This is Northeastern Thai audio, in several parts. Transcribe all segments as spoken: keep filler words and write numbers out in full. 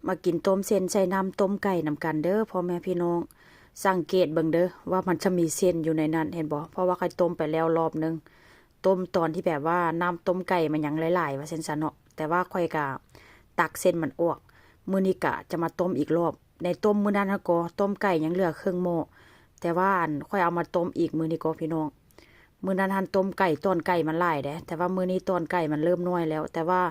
มากินต้มเส้นใส่น้ำต้มไก่นำกันเด้อพ่อแม่พี่น้อง สังเกตเบิ่งเด้อว่ามันจะมีเส้นอยู่ในนั้น เห็นบ่ เพราะว่าข้อยต้มไปแล้วรอบหนึ่ง ต้มตอนที่แบบว่าน้ำต้มไก่มันยังหลายๆ ว่าซั่นซะเนาะ แต่ว่าข้อยก็ตักเส้นมันออก มื้อนี้ก็จะมาต้มอีกรอบ ในต้มมื้อนั้นหั้นก็ต้มไก่ยังเหลือครึ่งหม้อ แต่ว่าอันข้อยเอามาต้มอีกมื้อนี้ก็พี่น้อง มื้อนั้นหั้นต้มไก่ ตอนไก่มันหลายเด้ แต่ว่ามื้อนี้ตอนไก่มันเริ่มน้อยแล้ว แต่ว่า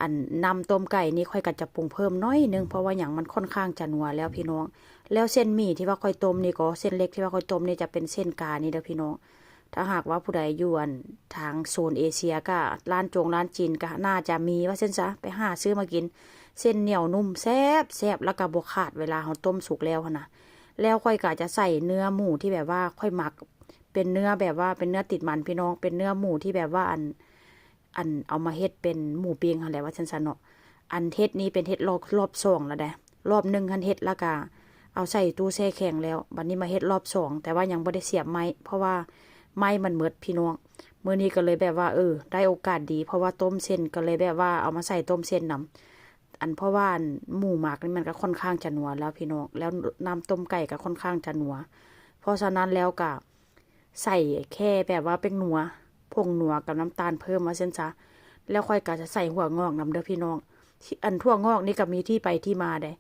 อันน้ำต้มไก่นี่ข้อยก็จะปรุงเพิ่มหน่อยหนึ่ง เพราะว่าหยัง มันค่อนข้างจะนัวแล้วพี่น้อง แล้วเส้นหมี่ที่ว่าข้อยต้มนี่ก็ เส้นเล็กที่ว่าข้อยต้มนี่จะเป็นเส้นกานี่เด้อพี่น้อง ถ้าหากว่าผู้ใดอยู่อันทางโซนเอเชียก็ ร้านจงร้านจีนก็น่าจะมีว่าซั่นซะ ไปหาซื้อมากิน เส้นเหนียวนุ่มแซ่บๆ แล้วก็บ่ขาดเวลาเฮาต้มสุกแล้วหั้นนะ แล้วข้อยก็จะใส่เนื้อหมูที่แบบว่าข้อยมัก เป็นเนื้อแบบว่าเป็นเนื้อติดมันพี่น้อง เป็นเนื้อหมูที่แบบว่าอัน อันเอามาเฮ็ดเป็นหมูปิ้งหั้นแหละว่าซั่นซะเนาะ อันเฮ็ดนี้เป็นเฮ็ดรอบ รอบสองแล้วเด้ รอบหนึ่งหั้นเฮ็ดแล้วก็เอาใส่ตู้แช่แข็งแล้ว บัดนี้มาเฮ็ดรอบสอง แต่ว่ายังบ่ได้เสียบไม้ เพราะว่าไม้มันหมดพี่น้อง มื้อนี้ก็เลยแบบว่า เออ ได้โอกาสดี เพราะว่าต้มเส้นก็เลยแบบว่าเอามาใส่ต้มเส้นนำ อันเพราะว่าอันหมูหมักนี่มันก็ค่อนข้างจะนัวแล้วพี่น้อง แล้วน้ำต้มไก่ก็ค่อนข้างจะนัว เพราะฉะนั้นแล้วก็ใส่แค่แบบว่าแป้งนัว ผงนัวกับน้ำตาลเพิ่มว่าซั่นซะ แล้วข้อยก็จะใส่ถั่วงอกนำเด้อพี่น้อง ที่ อันถั่วงอกนี่ก็มีที่ไปที่มาเด้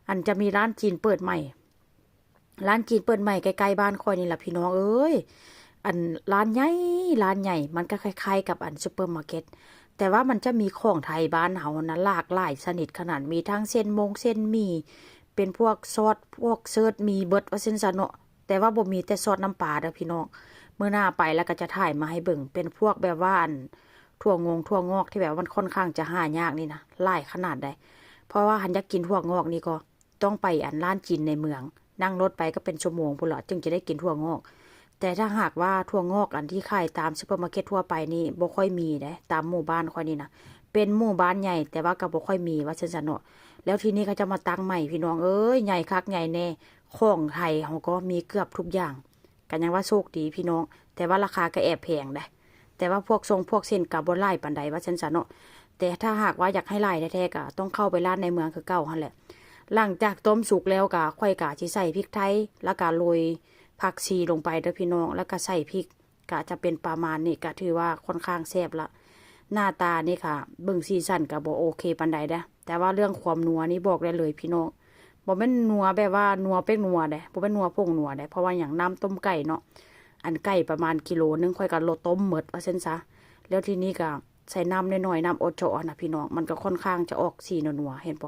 อันจะมีร้านจีนเปิดใหม่ ร้านจีนเปิดใหม่ใกล้ๆบ้านข้อยนี่ล่ะพี่น้องเอ้ย อันร้านใหญ่ ร้านใหญ่ มันก็คล้ายๆกับอันซูเปอร์มาร์เก็ต แต่ว่ามันจะมีของไทยบ้านเฮานะ หลากหลายชนิดขนาด มีทั้งเส้นมงเส้นหมี่ เป็นพวกซอส พวกเสิร์ช มีเบิดว่าซั่นซะเนาะ แต่ว่าบ่มีแต่ซอสน้ำปลาเด้อพี่น้อง มื้อหน้าไปแล้วก็จะถ่ายมาให้เบิ่ง เป็นพวกแบบว่าอันถั่วงงถั่วงอกที่แบบว่ามันค่อนข้างจะหายากนี่นะ หลายขนาดใด เพราะว่าหั้นอยากกินถั่วงอกนี่ก็ต้องไปอันร้านจีนในเมือง นั่งรถไปก็เป็นชั่วโมงพู้นละ จึงจะได้กินถั่วงอก แต่ถ้าหากว่าถั่วงอกอันที่ขายตามซูเปอร์มาร์เก็ตทั่วไปนี่บ่ค่อยมีเด้ ตามหมู่บ้านข้อยนี่นะ เป็นหมู่บ้านใหญ่ แต่ว่าก็บ่ค่อยมีว่าซั่นซะเนาะ แล้วทีนี้เขาจะมาตั้งใหม่พี่น้องเอ้ย ใหญ่คักใหญ่แน่ ของไทยเฮาก็มีเกือบทุกอย่าง ก็ยังว่าโชคดีพี่น้อง แต่ว่าราคาก็แอบแพงเด้ แต่ว่าพวกซงพวกเส้นก็บ่หลายปานใดว่าซั่นซะเนาะ แต่ถ้าหากว่าอยากให้หลายแท้ๆก็ต้องเข้าไปร้านในเมืองคือเก่าหั้นแหละ หลังจากต้มสุกแล้วก็ข้อยก็สิใส่พริกไทย แล้วก็โรยผักชีลงไปเด้อพี่น้อง แล้วก็ใส่พริก ก็จะเป็นประมาณนี้ ก็ถือว่าค่อนข้างแซ่บละ หน้าตานี่ค่ะ เบิ่งสีสันก็บ่โอเคปานใดเด้อ แต่ว่าเรื่องความนัวนี่บอกได้เลยพี่น้อง บ่แม่นนัวแบบว่านัวแป้งนัวเด้ บ่แม่นนัวผงนัวเด้ เพราะว่าหยัง น้ำต้มไก่เนาะ อันไก่ประมาณกิโลหนึ่ง ข้อยก็ลดต้มหมดว่าซั่นซะ แล้วทีนี้ก็ใส่น้ำน้อยๆ น้ำโอโจะนะพี่น้อง มันก็ค่อนข้างจะออกสีนัวๆ เห็นบ่